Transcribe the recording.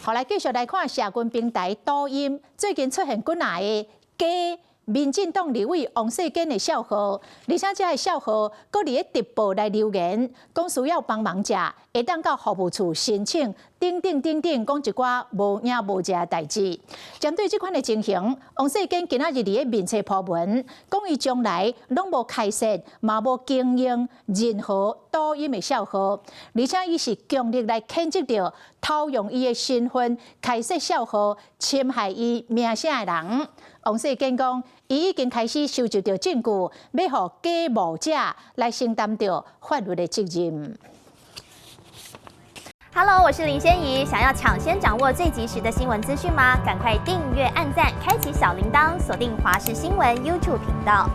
好，來繼續來看社群平台抖音最近出現幾若个假民進黨立委王世堅的帳號，而且這个帳號閣佇咧直播來留言，講需要幫忙者會當到服務處申請，等等等等，講一寡無影無跡的代誌。針對這款的情形，王世堅今仔日佇咧面冊 po 文，講伊從來攏無開設，嘛無經營任何抖音的帳號，而且伊是強烈來譴責著偷用伊的身份開設帳號侵害伊名聲的人。王世堅講，伊已經開始收集著證據，欲予假冒者來承擔著法律的責任。 Hello，我是林仙怡，想要搶先掌握最及時的新聞資訊嗎？趕快訂閱、按讚、開啟小鈴鐺，鎖定華視新聞 YouTube 頻道。